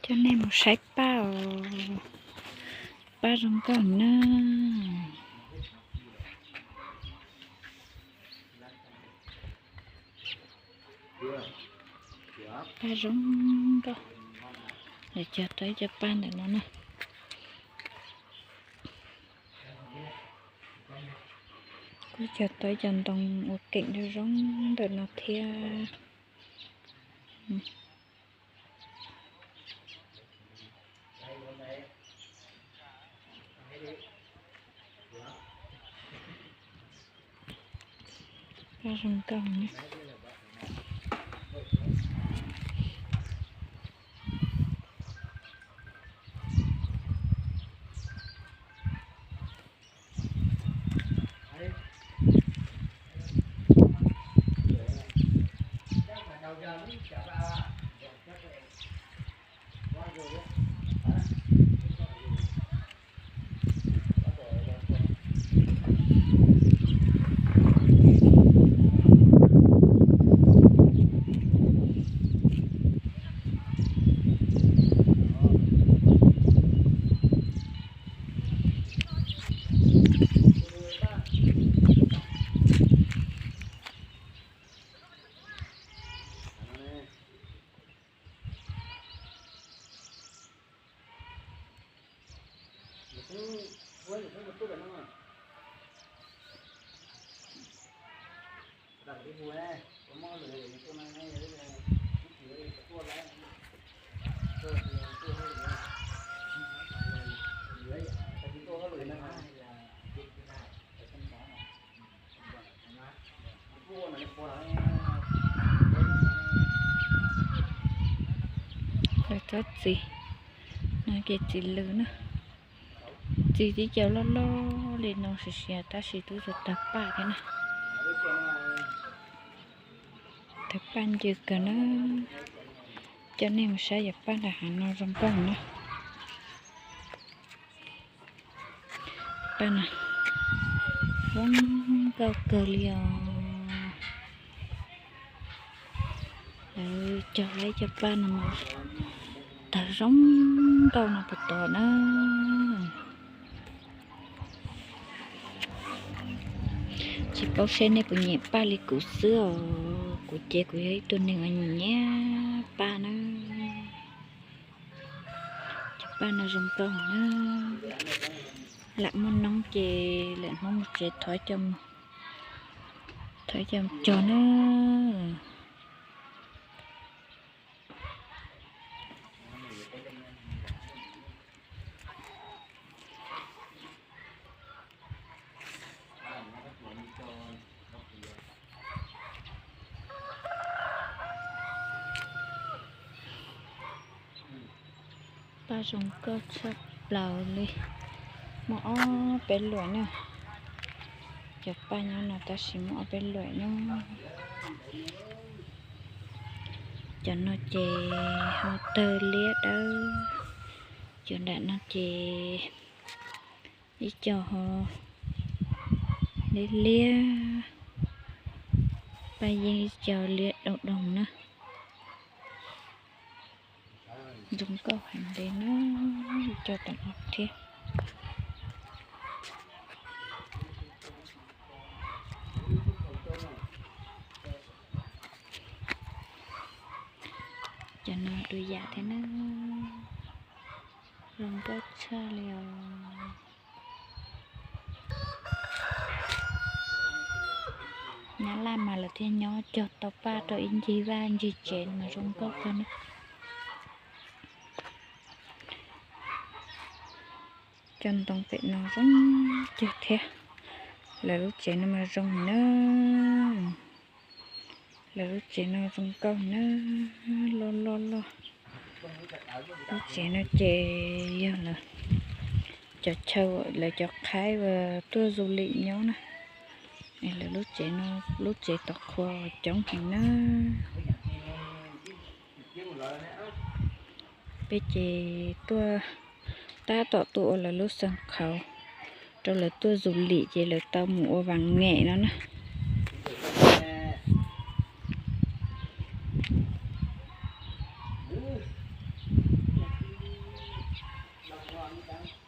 Coj nej mus saib paj os, paj zoo nkauj na. Paj zoo nkauj. Lawv cog tau ib co paj ntawm no na. Kuj cog tau ib co ntoo ua keem zoo zoo ntawm no thiab. Paj zoo nkauj ne. Lawv txob txiv no ces txiv lws na. Txiv tib co loj loj li no siav siav tab sis twb tag paj thiab na. Tag paj ncw kawg na. Coj nej mus saib yog paj nram hav no zoo nkauj na. Paj no zoo nkauj kawg li os. Lawv cog lawv cov paj no mas tawg zoo nkauj no puas tod na. Tsis paub seb nej puas nyiam paj li kuv xwb os. Kuv ces kuv yog ib tug neeg uas nyiam nyiam paj na. Cov paj no zoo nkauj na. Lam muaj noob ces lwm hnub mus tsev thov coj mus cog na. Paj zoo nkauj tshaj plaws li. Muaj ob peb luam na. Cov paj nyob no tab sis muaj ob peb luam na. Cov no ces ho tawg liab dawb. Cov nram no ces ib co ho liab liab. Paj yeej ib co liab doog doog na. Zoo nkauj heev li na, ib co tom no thiab. Cov no du yam thiab na, zoo nkauj tshaj li os. Nyab laj mas lawv thiaj nyob cog tau paj rau ib ncig vaj ncig tsev mas zoo nkauj kawg na. Cov ntoo pem no zoo kawg thiab. Lawv lub tsev no mas zoo na. Lawv lub tsev no zoo nkauj na, loj loj loj. Lub tsev no ces yog lawv cov chaw, lawv cov qhaib uas tuaj du lịch nyob na. Lawv lub tsev no, lub tsev tov qhua coob heev na. Peb ces tuaj tab tom tuaj ua lawv lub xeev qhauv rau lawv tuaj du lịch ces lawv tau mus ua vas ngem no na. Ib